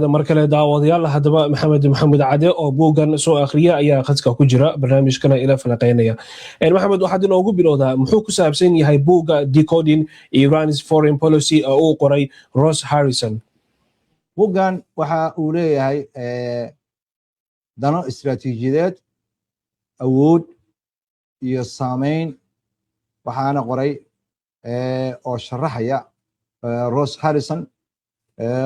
Mar kale, daawadayaal, haddaba Maxamed Maxamuud Cade oo buuggan soo akhriya ayaa khadka ku jira, barnaamijkana ila falanqeynaya. Maxamed, waxaad inoogu bilowdaa muxuu ku saabsan yahay buugga Decoding Iran's Foreign Policy oo uu qoray Ross Harrison? Buuggan waxa uu leeyahay dano istiraatiijiyadeed, awood iyo saameyn. Waxaana qoray oo sharaxaya Ross Harrison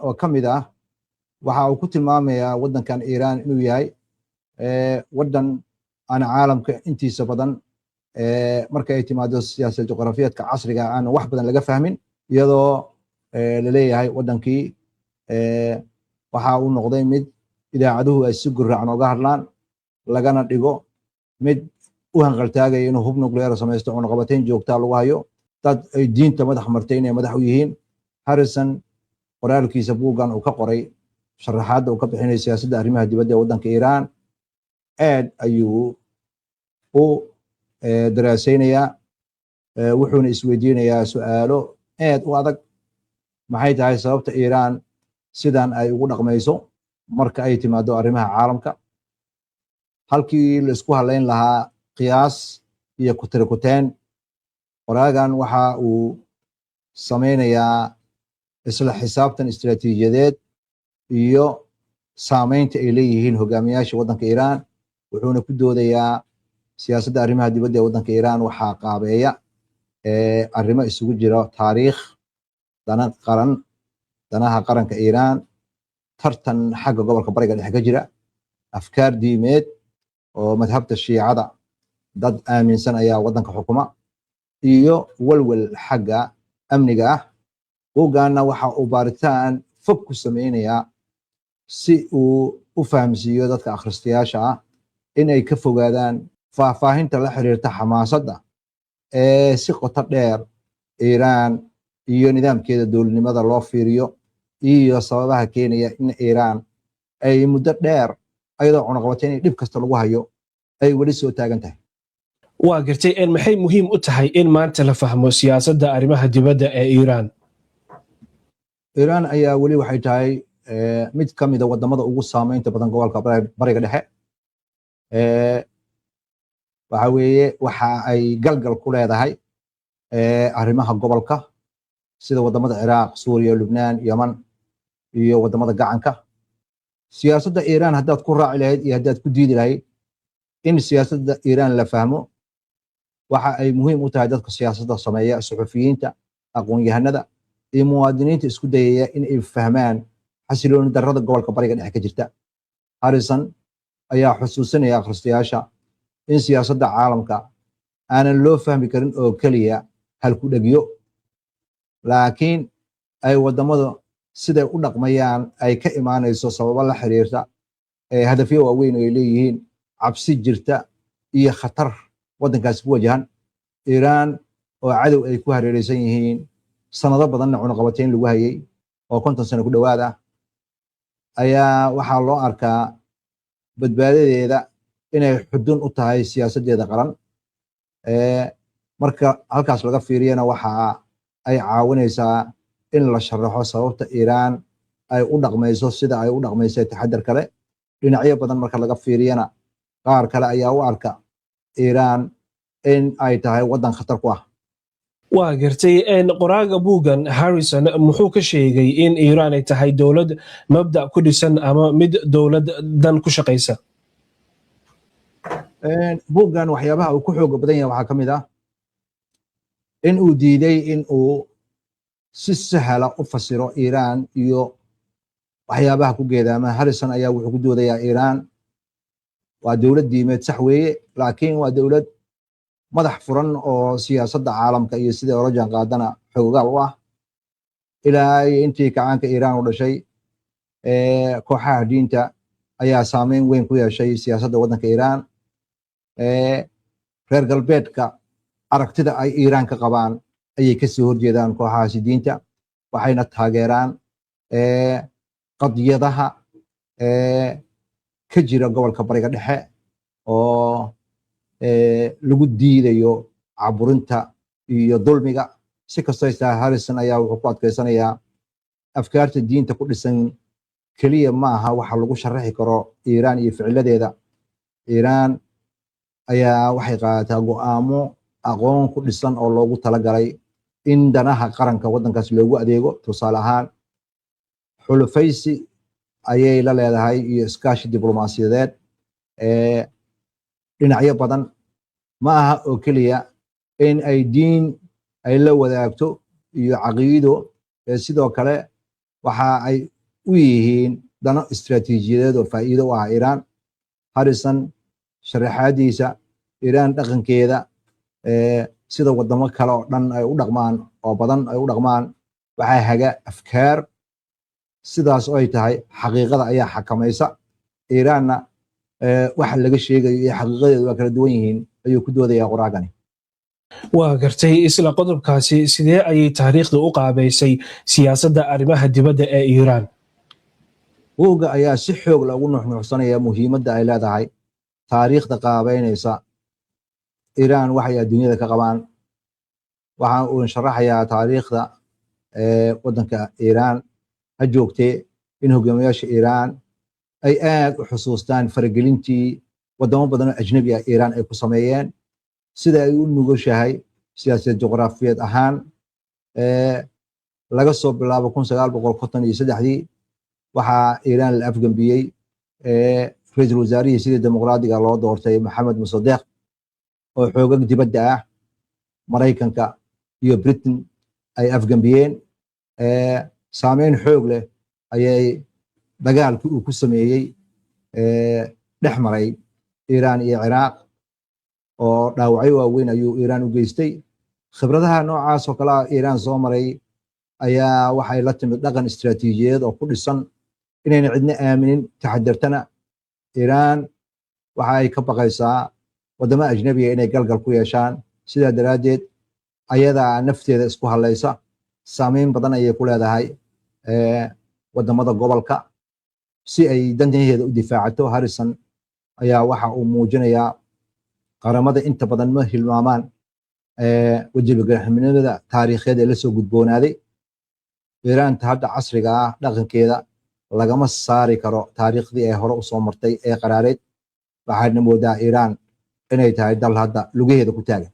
oo ka mid ah. Waxa uu ku tilmaamayaa waddankan Iran inuu yahay waddan aan caalamka intiisa badan, marka ay timaado siyaasad juqrafiyeedka casriga, aan wax badan laga fahmin, iyadoo laleeyahay waddankii waxa uu noqday mid idaacaduhu ay si gurracan oga hadlaan, lagana dhigo mid u hanqaltaagaya inuu hub nuclear samaysto, cunaqabateyn joogtaa lagu hayo, dad ay diinta madax martay inay madax u yihiin. Harrison qoraalkiisa buuggan uu ka qoray, sharaxaadda uu ka bixinaya siyaasadda arrimaha dibadda ee waddanka Iran, aad ayuu u daraasaynayaa, wuxuuna isweydiinayaa su'aalo aad u adag. Maxay tahay sababta Iran sidan ay ugu dhaqmayso marka ay timaado arrimaha caalamka? Halkii la isku halayn lahaa qiyaas iyo kutirikuteen, qoraagan waxa uu samaynayaa isla xisaabtan istiraatiijiyadeed iyo saameynta ay leeyihiin hogaamiyaasha waddanka Iran. Wuxuuna ku doodayaa siyaasadda arrimaha dibadda ee waddanka Iran waxaa qaabeeya arrimo isugu jira taariikh, dana qaran, danaha qaranka Iran, tartan xagga gobolka Bariga Dhexe ka jira, afkaar diimeed oo madhabta Shiicada dad aaminsan ayaa waddanka xukuma, iyo walwal xagga amniga ah. Buugganna waxa uu baaritaan fog ku sameynayaa si uu u fahamsiiyo dadka akhristayaasha ah in ay ka fogaadaan faahfaahinta la xiriirta xamaasadda ee si qoto dheer Iiraan iyo nidaamkeeda dowladnimada loo fiiriyo, iyo sababaha keenaya in Iiraan ay muddo dheer, ayadoo cunaqabateyn in dhib kasta lagu hayo, ay weli soo taagan tahay. Waa gartay. Maxay muhiim u tahay in maanta la fahmo siyaasadda arrimaha dibadda ee Iiraan? Iiraan ayaa weli waxay tahay mid ka mida wadamada ugu saameynta badan gobolka Bariga Dhexe. Waxa weeye waxa ay galgal ku leedahay arrimaha gobolka, sida wadamada Ciraaq, Suuriya, Lubnaan, Yeman iyo wadamada Gacanka. Siyaasadda Iiraan haddaad ku raaci lahayd iyo haddaad ku diidi lahayd, in siyaasadda Iiraan la fahmo waxa ay muhiim u tahay dadka siyaasadda sameeya, suxufiyiinta, aqoon-yahanada iyo muwaadiniinta isku dayaya in ay fahmaan xasilooni darrada gobolka Bariga Dhexe ka jirta. Harrison ayaa xusuusinaya akhristayaasha in siyaasadda caalamka aanan loo fahmi karin oo keliya halku-dhegyo, laakiin ay waddamadu siday u dhaqmayaan ay ka imaanayso sababo la xiriirta hadafyo waaweyn oo ay leeyihiin, cabsi jirta iyo khatar waddankaasi ku wajahan. Iiraan oo cadow ay ku hareereysan yihiin, sanado badanna cunaqabateyn lagu hayay oo 50 sano ku dhowaad ah, ayaa waxaa loo arkaa badbaadadeeda inay xudun u tahay siyaasaddeeda qaran. Marka halkaas laga fiiriyana, waxa ay caawinaysaa in la sharaxo sababta Iiraan ay u dhaqmayso sida ay u dhaqmayso taxadar kale. Dhinacyo badan marka laga fiiriyana, qaar kale ayaa u arka Iiraan in ay tahay waddan khatar ku ah. Waa gartay. Qoraaga buuggan Harrison muxuu ka sheegay in Iiraan ay tahay dowlad mabda' ku dhisan ama mid dowlad dan ku shaqaysa? Buuggan waxyaabaha uu ku xooga badan yahay waxaa ka mid ah in uu diiday in uu si sahla u fasiro Iiraan iyo waxyaabaha ku geedaama. Harrison ayaa wuxuu ku doodayaa Iiraan waa dowlad diimeed, sax weeye, laakiin waa dowlad madax furan oo siyaasadda caalamka iyo sidai ola jaan qaadana xoogaal u ah. Ilaa intii kacaanka Iiraan u dhashay, kooxaha diinta ayaa saameyn weyn ku yeeshay siyaasadda waddanka Iiraan. Reer galbeedka aragtida ay Iiraan ka qabaan ayay kasoo horjeedaan kooxahaasi diinta, waxayna taageeraan qadiyadaha ka jira gobolka Bariga Dhexe oo lagu diidayo caburinta iyo dulmiga. Si kastoo tahay, Harrison ayaa wuxuu ku adkaysanayaa afkaarta diinta ku dhisan Keliya ma aha waxa lagu sharaxi karo Iiraan iyo ficiladeeda. Iiraan ayaa waxay qaadataa go'aamo aqoon ku dhisan oo loogu talagalay in danaha qaranka waddankaas loogu adeego. Tusaale ahaan, xulufaysi ayay la leedahay iyo iskaashi diblomaasiyadeed dhinacyo badan. Ma aha oo keliya in ay diin ay la wadaagto iyo caqiido, sidoo kale waxa ay u yihiin dano istiraatiijiyadeed oo faa'iido u ah Iiraan. Harrison sharaxaadiisa, Iiraan dhaqankeeda, sida wadamo kale oo dhan ay u dhaqmaan oo badan ay u dhaqmaan, waxaa haga afkaar. Sidaas oo ay tahay, xaqiiqada ayaa xakamaysa. Iiraanna waxa laga sheegayo iyo xaqiiqadeedu waa kala duwan yihiin, ayuu ku doodayaa qoraagani. Waa gartay. Isla qodobkaasi, sidee ayay taariikhda u qaabaysay siyaasadda arrimaha dibadda ee Iiraan? Buugga ayaa si xoog loogu nuxnuuxsanaya muhiimadda ay leedahay taariikhda qaabaynaysa Iiraan waxay adduunyada ka qabaan. Waxa uu sharaxayaa taariikhda waddanka Iiraan ha joogtee in hogaamiyaasha Iiraan ay aad u xusuustaan faragelintii wadamo badan oo ajnabi ah Iiraan ay ku sameeyeen, sida ay u nugushahay siyaasad juqraafiyeed ahaan. Laga soo bilaabo 1953-dii, waxaa Iiraan la afgambiyey ra-iisul wasaarihii sidii dimuqraadiga loo doortay, Maxamed Musadeq, oo xoogag dibadda ah, Maraykanka iyo Britain, ay afgambiyeen. Saameyn xoog leh ayay dagaalkii uu ku sameeyey dhex maray Iiraan iyo Ciraaq, oo dhaawacyo waaweyn ayuu Iiraan u geystay. Khibradaha noocaas oo kale ah Iiraan soo maray ayaa waxay la timid dhaqan istiraatiijiyadeed oo ku dhisan inayna cidna aaminin, taxadartana. Iiraan waxa ay ka baqaysaa waddamo ajnabiga inay galgal ku yeeshaan. Sidaa daraaddeed ayadaa nafteeda isku hadlaysa. Saameyn badan ayay ku leedahay waddamada gobolka si ay dantaheeda u difaacato. Harrison ayaa waxa uu muujinayaa qaramada inta badan ma hilmaamaan wajibigaxnimada taariikheed ee lasoo gudboonaaday. Iiraanta hadda casriga ah dhaqankeeda lagama saari karo taariikhdii ay hore usoo martay ee qaraareed. Waxaadna moodaa Iiraan inay tahay dal hadda lugaheeda ku taagan.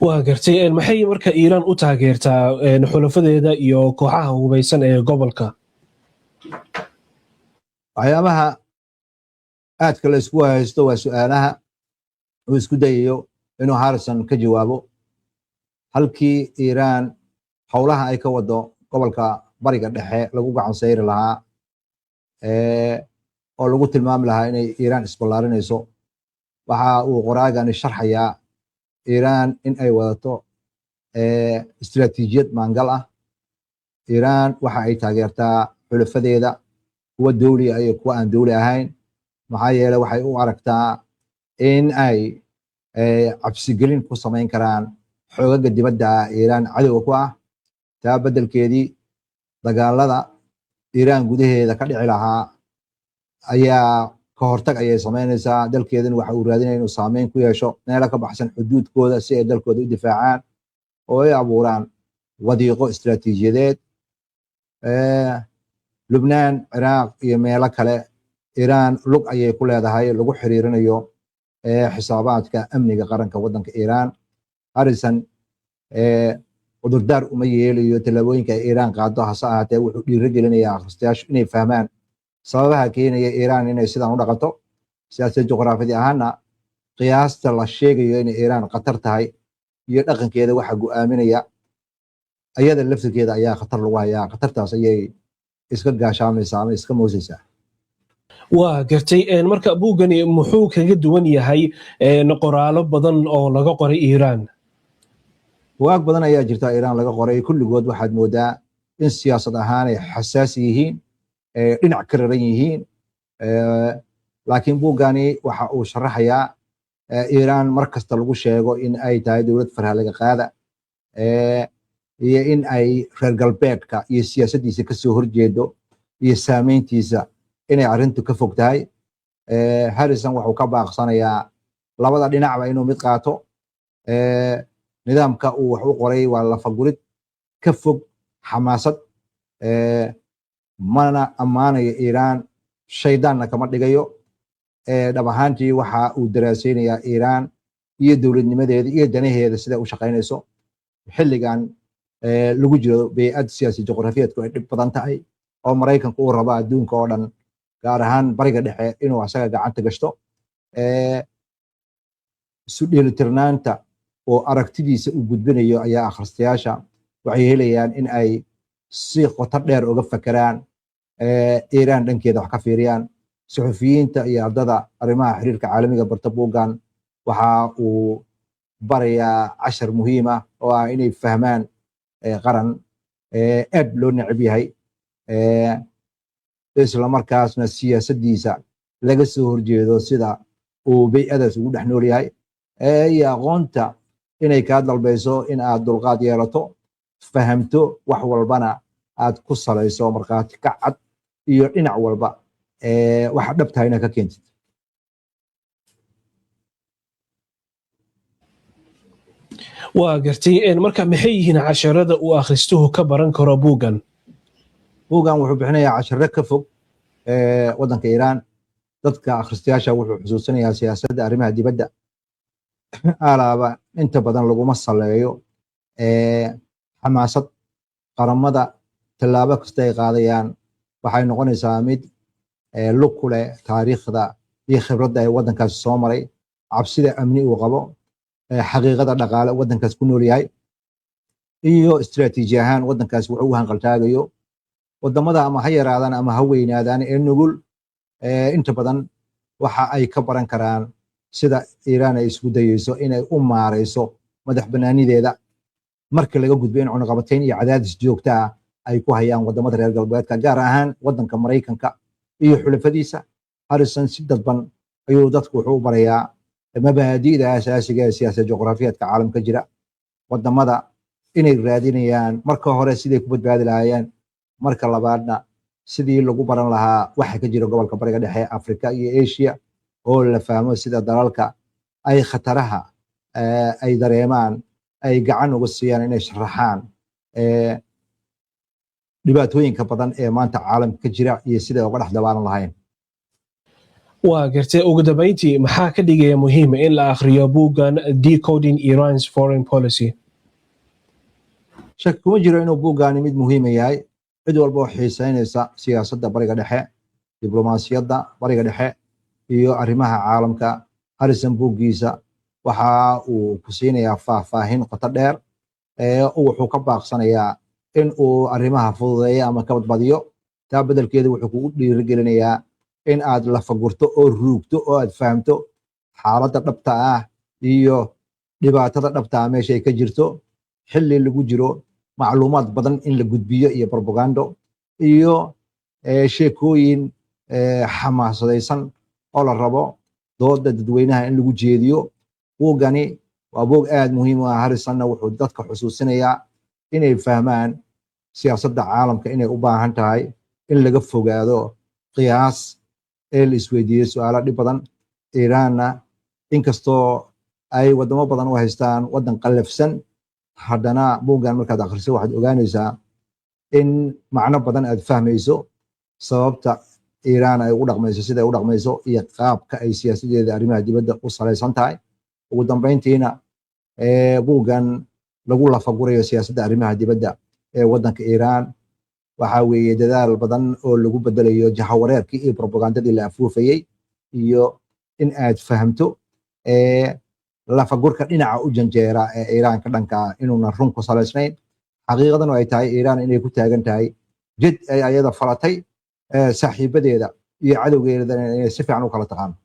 Waa gartay. Maxay marka Iiraan u taageertaa xulafadeeda iyo kooxaha hubaysan ee gobolka? Waxyaabaha aadka la isku haysto waa su-aalaha uu isku dayayo inuu Harrison ka jawaabo. Halkii Iiraan howlaha ay ka wado gobolka Bariga Dhexe lagu gacan sayri lahaa oo lagu tilmaami lahaa inay Iiraan isballaarinayso, waxa uu qoraagani sharxayaa Iiraan in ay wadato istiraatiijiyad maangal ah. Iiraan waxa ay taageertaa xulafadeeda, kuwa dowli ah iyo kuwa aan dowli ahayn, maxaa yeele waxay u aragtaa in ay cabsigelin ku samayn karaan xoogaga dibadda ah Iiraan cadowga ku ah. Taa beddelkeedii, dagaalada Iiraan gudaheeda ka dhici lahaa ayaa ka hortag ayay samaynaysaa. Dalkeedana waxa uu raadinaya inuu saameyn ku yeesho meelo ka baxsan xuduudkooda si ay dalkooda u difaacaan oo ay abuuraan wadiiqo istiraatiijiyadeed. Lubnaan, Ciraaq iyo meelo kale Iiraan lug ayay ku leedahay lagu xiriirinayo xisaabaadka amniga qaranka waddanka Iiraan. Harrison cudurdaar uma yeelayo tallaabooyinka ay Iiraan qaado, hase ahaatee wuxuu dhiiro gelinayaa akhristayaashu inay fahmaan sababaha keenaya Iiraan inay sidaan u dhaqanto. Siyaasad juqraafidi ahaana, qiyaasta la sheegayo inay Iiraan khatar tahay iyo dhaqankeeda waxa go'aaminaya ayada laftirkeeda ayaa khatar lagu hayaa. Khatartaas ayay iska gaashaamaysaa ama iska moosaysaa. Waa gartay. Marka buuggani muxuu kaga duwan yahay qoraalo badan oo laga qoray Iiraan? Bugaag badan ayaa jirta Iiraan laga qoray. Kulligood waxaad moodaa in siyaasad ahaan ay xasaasi yihiin, dhinac ka raran yihiin, laakiin buuggani waxa uu sharaxayaa Iiraan mar kasta lagu sheego in ay tahay dowlad farha laga qaada iyo in ay reer galbeedka iyo siyaasaddiisa kasoo horjeedo iyo saameyntiisa, inay arrintu ka fog tahay. Harrison wuxuu ka baaqsanayaa labada dhinacba inuu mid qaato. Nidaamka uu wax u qoray waa lafagurid ka fog xamaasad. Mana ammaanayo Iiraan, shaydaanna kama dhigayo. Dhab ahaantii waxa uu daraaseynayaa Iiraan iyo dowladnimadeeda iyo danaheeda sida u shaqaynayso xilligan lagu jiro bey'ad siyaasi juqrafiyeedku ay dhib badan tahay, oo Maraykanku uu rabo adduunka oo dhan, gaar ahaan Bariga Dhexe, inuu asaga gacanta gashto. Isu dheelitirnaanta oo aragtidiisa uu gudbinayo ayaa akhristayaasha waxay helayaan in ay si qoto dheer uga fakeraan, Iiraan dhankeeda wax ka fiiriyaan. Suxufiyiinta iyo ardada arrimaha xiriirka caalamiga barta, buuggan waxa uu barayaa cashar muhiim ah oo ah inay fahmaan qaran aad loo neceb yahay, isla markaasna siyaasaddiisa laga soo horjeedo, sida uu bey'adaas ugu dhex nool yahay, iyo aqoonta inay kaa dalbayso in aad dulqaad yeelato, fahamto wax walbana aad ku salayso markhaati ka cad iyo dhinac walba waxa dhabtahay inaad ka keentid. Waa gartay. Marka maxay yihiin casharada uu akhristuhu ka baran karo buuggan? Buuggan wuxuu bixinayaa casharo ka fog waddanka Iiraan. Dadka akhristayaasha wuxuu xusuusinayaa siyaasadda arrimaha dibadda alaaba inta badan laguma saleeyo xamaasad. Qaramada tallaabo kasta ay qaadayaan waxay noqonaysaa mid lug ku leh taariikhda iyo khibradda ay waddankaasi soo maray, cabsida amni uu qabo, xaqiiqada dhaqaale waddankaas ku nool yahay, iyo istiraatiiji ahaan waddankaas wuxuu u hanqaltaagayo. Wadamada ama ha yaraadaan ama ha weynaadaan ee nugul inta badan waxa ay ka baran karaan sida Iiraan ay isku dayeyso inay u maarayso madax banaanideeda marka laga gudbo in cunaqabatayn iyo cadaadis joogta ah ay ku hayaan wadamada reer galbeedka, gaar ahaan waddanka Maraykanka iyo xulafadiisa. Harrison si dadban ayuu dadku wuxuu u barayaa mabaadi'da asaasiga ee siyaasad juqraafiyeedka caalamka jira, wadamada inay raadinayaan marka hore siday ku badbaadi lahaayeen, marka labaadna sidii lagu baran lahaa waxa ka jira gobolka Bariga Dhexe, Afrika iyo Asia, oo la fahmo sida dalalka ay khataraha ay dareemaan ay gacan uga siiyaan inay sharaxaan dhibaatooyinka badan ee maanta caalamka ka jira iyo siday uga dhex dabaalan lahayn. Waa gartay. Ugu dambeyntii, maxaa ka dhigaya muhiim in la akhriyo buuggan Decoding Iran's Foreign Policy? Shaki kuma jiro inuu buuggaani mid muhiima yahay cid walba oo xiisaynaysa siyaasadda Bariga Dhexe, diblomaasiyadda Bariga Dhexe iyo arrimaha caalamka. Harrison buuggiisa waxa uu ku siinayaa faahfaahin qoto dheer. Wuxuu ka baaqsanayaa in uu arrimaha fududeeyo ama ka badbadiyo. Taa beddelkeeda wuxuu kugu dhiirigelinayaa in aad lafagurto oo ruugto oo aad fahamto xaaladda dhabta ah iyo dhibaatada dhabta ah meesha ay ka jirto, xilli lagu jiro macluumaad badan in la gudbiyo iyo propagando iyo sheekooyin xamaasadaysan oo la rabo dooda dadweynaha in lagu jeediyo. Buuggani waa buug aad muhiim u ah. Harrisonna wuxuu dadka xusuusinayaa inay fahmaan siyaasadda caalamka inay u baahan tahay in laga fogaado qiyaas ee la isweydiiyey su-aalo dhib badan. Iiraanna inkastoo ay wadamo badan u haystaan waddan qallafsan, haddana buuggan markaad akhriso waxaad ogaanaysaa in macno badan aad fahmayso sababta Iiraan ay ugu dhaqmayso siday u dhaqmayso iyo qaabka ay siyaasadeeda arrimaha dibadda u salaysan tahay. Ugu dambeyntiina, buuggan lagu lafagurayo siyaasadda arrimaha dibadda ee waddanka Iiraan waxa weeye dadaal badan oo lagu bedelayo jahawareerkii iyo propagandadii la afuufayey, iyo in aad fahamto lafagurka dhinaca u janjeera ee Iiraan ka dhanka ah inuuna run ku salaysnayn, xaqiiqadana ay tahay Iiraan inay ku taagan tahay jid ay ayada falatay, saaxiibadeeda iyo cadowgeedana inay si fiican u kala taqaano.